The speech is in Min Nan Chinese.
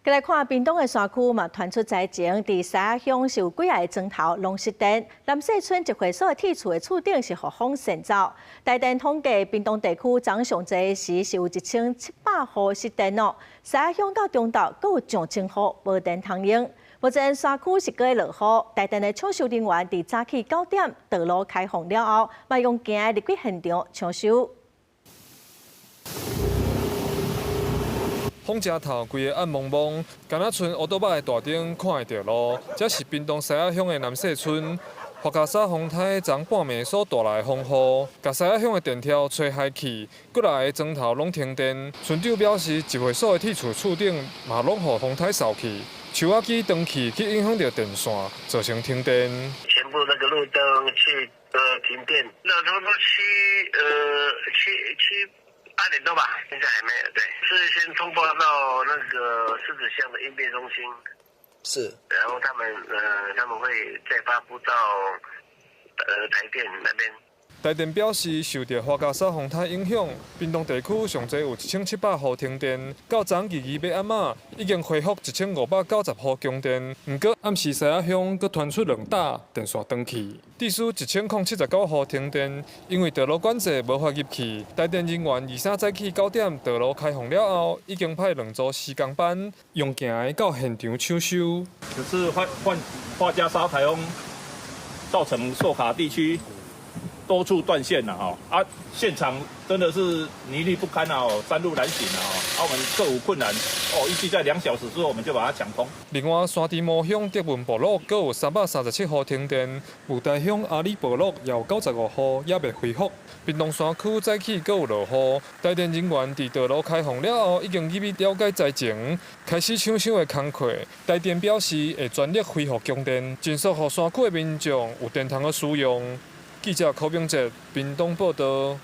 來看屏東的山區嘛，傳出災情，佇獅仔鄉是有幾仔个莊頭攏失電，南勢村集會所的鐵厝的厝頂是予風扇走。台電統計，屏東地區昨上濟時是有1700戶失電哦。獅仔鄉到中晝閣有上千戶無電通用。目前山區是閣咧落雨，台電的搶修人員佇早起9點道路開放了後，嘛用行的入去現場搶修。風誠透，規个暗濛濛，敢若賰烏桌仔的大燈看會著路。這是屏東獅仔鄉的南勢村，樺加沙風颱昨半暝所帶來的風雨，共獅仔鄉的電柱吹害去，幾若个莊頭攏停電。村長表示，集會所的鐵厝厝頂嘛攏予風颱掃去，樹仔枝斷去，去影響著電線，造成停電。全部那個路燈去停電，那差不多7、8點多吧，現在還沒有。對，是先通報到那個獅子鄉的應變中心，然後他們會再發布到台電那邊。台電表示，受著樺加沙風颱影響，屏東地區上濟有1700戶停電。到昨22欲暗仔，已經恢復1590戶供電。毋過暗時獅仔鄉閣傳出兩搭電線斷去，至少1079戶停電，因為道路管制無法入去。台電人員23早起9點道路開放了後，已經派兩組施工班用行的到現場搶修。此次樺加沙颱風造成壽卡地區多處斷線了哈，啊，現場真的是泥濘不堪啊，山路難行啊，啊，我們克服困難，哦，預計在2小時之後，我們就把它搶通。另外，山地毛鄉德文部落閣有337戶停電，霧台鄉阿里部落也有95戶猶未恢復。屏東山區早起閣有落雨，台電人員佇道路開放了後，已經入去了解災情，開始搶修的工課。台電表示會全力恢復供電，盡速予山區的民眾有電通好使用。記者柯炳哲，屏東報導。